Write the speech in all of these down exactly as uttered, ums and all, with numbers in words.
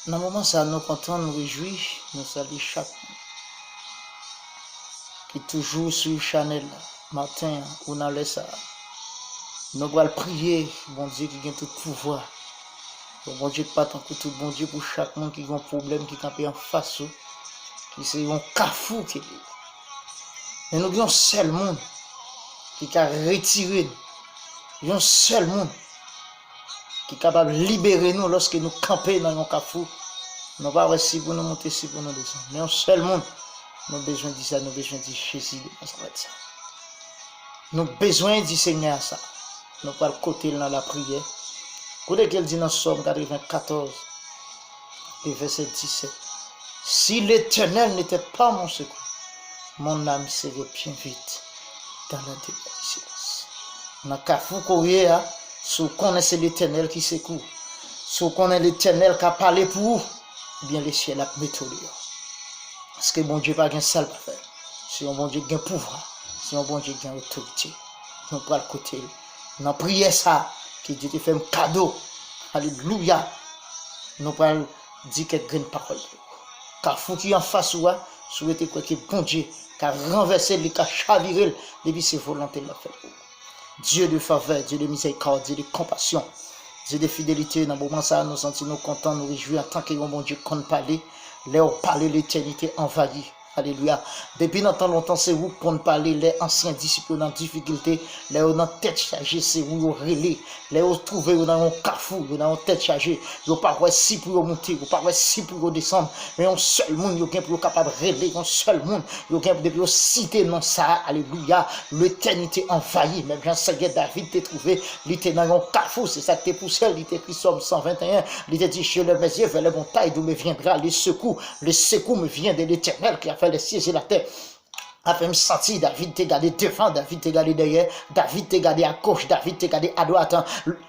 Nan moman sa, nou kontan, nou rejwi, nou salye chak moun ki toujou swiv chanèl la, maten an ou nan lè sa a. Nou pral priye Bondye ki gen tout pouvwa. Yon Bondye ki pa tankou tout Bondye pou chak moun ki gen yon pwoblèm ki kanpe anfas ou, ki se yon kafou ke li ye. Men nou gen yon sèl moun ki ka retire nou. Yon sèl moun ki kapab libere nou lòske nou kanpe nan yon kafou. Nou pa wè si pou nou monte, si pou nou desann. Men yon sèl moun, nou bezwen di sa, nou bezwen di Jezi de Nazarèt sa. Nou bezwen di Senyè a sa. Nou pral kote l nan lapriyè. Kote ke l di nan Sòm katrevenkatòz, e vèsè disèt, Si l'Éternel n'était pas mon secours, mon âme serait bien vite dans la demeure du silence. Nan kafou ke w ye a, si w konnen se Letènèl ki sekou w, si w konnen Letènèl ka pale pou ou, ebyen, lesyèl ap mete w deyò. Paske Bondye pa gen sa l pa fè. Se yon Bondye ki gen pouvwa, se yon Bondye ki gen otorite. Nou pral kote l nan priyè sa a ke Dye te fè m kado. Alelouya! Nou pral di kèk grenn pawòl pou ou. Kafou ki anfas ou a, si w rete kwè ke Bondye ka ranvèse l, li ka chavire l, depi se volonte l l ap fè l pou ou. Dieu de faveur, Dieu de miséricorde, Dieu de compassion, Dieu de fidélité, nan moman sa a, nou santi nou kontan, nou rejwi antanke yon Bondye k konn pale. Lè w pale, letènite anvayi. Alelouya. Depi nan tan lontan, se ou k konn pale lè ansyen disip yo nan difikilte, lè yo nan tèt chaje, se ou yo rele. Lè yo twouve yo nan yon kafou, yo nan yon tèt chaje, yo pa wè si pou yo monte, yo pa wè si pou yo desann. Men yon sèl moun yo gen pou yo kapab rele, yon sèl moun yo gen depi yo site non sa a, alelouya, letènite anvayi. Menm jan Senyè David te twouve, li te nan yon kafou, se sa k te pouse l, li te ekri Sòm san venteyen, li te di, Je lève mes yeux vers les montagnes, d'où me viendra le secours. Le secours me vient de l'Éternel qui a fait les cieux et la terre. Afè m santi, David te gade devan, David te gade dèyè, David te gade agoch, David te gade adwat.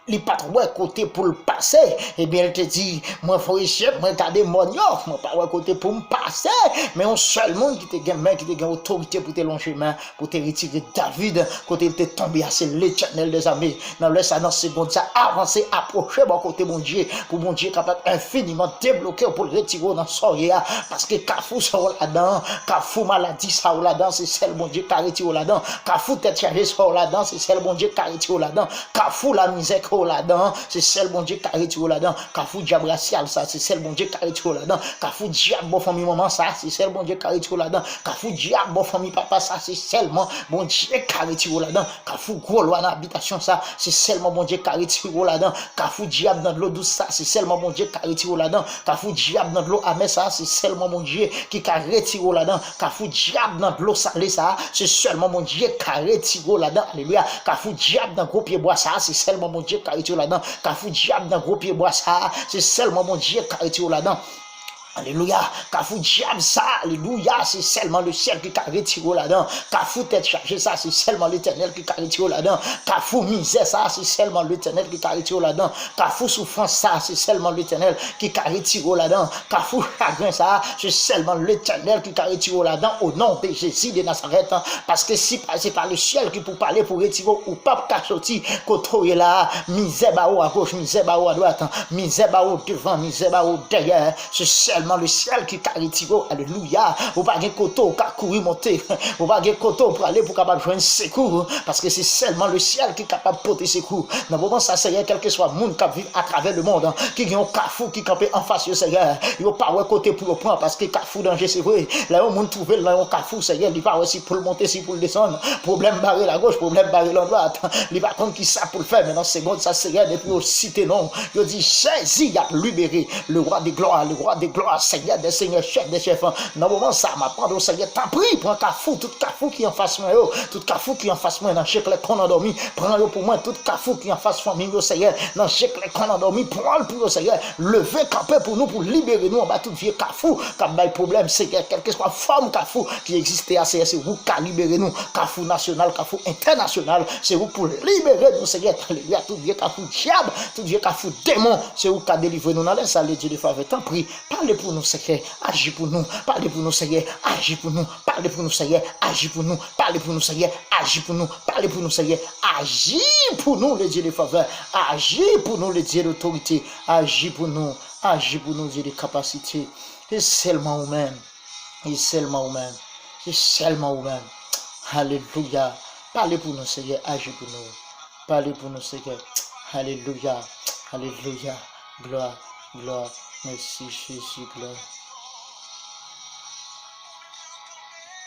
Li pa t wè kote pou l pase. Ebyen, l te di, mwen voye je m, mwen gade mòn yo, mwen pa wè kote pou m pase. Men yon sèl moun ki te gen men, ki te gen otorite pou te lonje men, pou te retire David kote l te tonbe a, se Letènèl dèzame. Nan lè sa, nan segond sa, avanse, apwoche bò kote Bondye, pou Bondye kapab enfiniman debloke w, pou l retire w nan sa w ye a. Paske kafou sa w ladan, kafou maladi sa w ladan, se sèl Bondye ka retire w ladan. Kafou tèt chaje sa w ladan, se sèl Bondye ka retire w ladan. Kafou lamizè ke w ladan, se sèl Bondye ka retire w ladan. Kafou dyab rasyal sa, se sèl Bondye ka retire w ladan. Kafou dyab bò fanmi manman sa, se sèl Bondye ka retire w ladan. Kafou dyab bò fanmi papa sa, se sèlman Bondye ka retire w ladan. Kafou gwo lwa nan abitasyon sa, se sèlman Bondye ka retire w ladan. Kafou dyab nan dlo dous sa, se sèlman Bondye ka retire w ladan. Kafou dyab nan dlo amè sa, se sèlman Bondye ki ka retire w ladan. Kafou dyab nan dlo sale sa, se sèlman Bondye ka retire w ladan. Alelouya. Kafou dyab nan gwo pyebwa sa, se sèlman Bondye ka retire w ladan. Kafou dyab nan gwo pyebwa sa, se sèlman Bondye ka retire w ladan. Alelouya. Kafou dyab sa, alelouya, se sèlman lesyèl ki ka retire w ladan. Kafou tèt chaje sa, se sèlman Letènèl ki ka retire w ladan. Kafou mizè sa, se sèlman Letènèl ki ka retire w ladan. Kafou soufrans sa, se sèlman Letènèl ki ka retire w ladan. Kafou chagren sa, se sèlman Letènèl ki ka retire w ladan, o non de Jezi de Nazarèt. Paske si pa, se pa lesyèl ki pou pale pou retire w, ou p ap ka soti kote w ye la a. Mizè ba ou agoch, mizè ba ou adwat, mizè ba ou devan, mizè ba ou dèyè. Se sèlman lesyèl ki ka retire w. Alelouya. Ou pa gen kote w ka kouri monte. Ou pa gen kote w prale pou kapab jwenn sekou. Paske se sèlman lesyèl ki kapab pote sekou. Nan moman sa, Senyè, kèlkeswa moun k ap viv atravè lemonn, ki gen yon kafou ki kanpe anfas yo, Senyè, yo pa wè kote pou yo pran, paske kafou danje, se vre. Lè yon moun twouve l nan yon kafou, Senyè, li pa wè si pou l monte, si pou l desann. Pwoblèm bare lagoch, pwoblèm bare ladwat. Li pa konn ki sa pou l fè, men nan segond sa, Senyè, depi yo site non, yo di, Jezi, y ap libere. Le roi de gloire, le roi de gloire, Seigneur des seigneurs, chef des chefs. Nan moman sa, m ap mande w, Senyè, tanpri, pran kafou, tout kafou ki anfas mwen yo, tout kafou ki anfas mwen nan je klè konn andòmi, pran yo pou mwen, tout kafou ki anfas fanmi m yo, Senyè, nan je klè konn andòmi, pran l pou yo, Senyè. Leve kanpe pou nou, pou libere nou anba tout vye kafou k ap bay pwoblèm, Senyè, kèlkeswa fòm kafou ki egziste a, Senyè, se ou k ka libere nou. Kafou nasyonal, kafou entènasyonal, se ou k pou libere nou, Senyè. Alelouya, tout vye kafou dyab, tout vye kafou demon, se ou k ka delivre nou nan lè sa, le Dieu de faveur. Tanpri, pale pou nou, Senyè, aji pou nou, pale pou nou, Senyè, aji pou nou, pale pou nou, Senyè, aji pou nou, pale pou nou, Senyè, aji pou nou, pale pou nou, Senyè, aji pou nou, le Dieu de faveur, aji pou nou, le Dieu d'autorité, aji pou nou, Aji pou nou, Dye de kapasite. Se sèlman ou menm. Se sèlman ou menm. Se sèlman ou menm. Alelouya. Pale pou nou, Senyè. Aji pou nou. Pale pou nou, Senyè. Alelouya. Alelouya. Glwa. Glwa. Mèsi, Jezi. Glwa.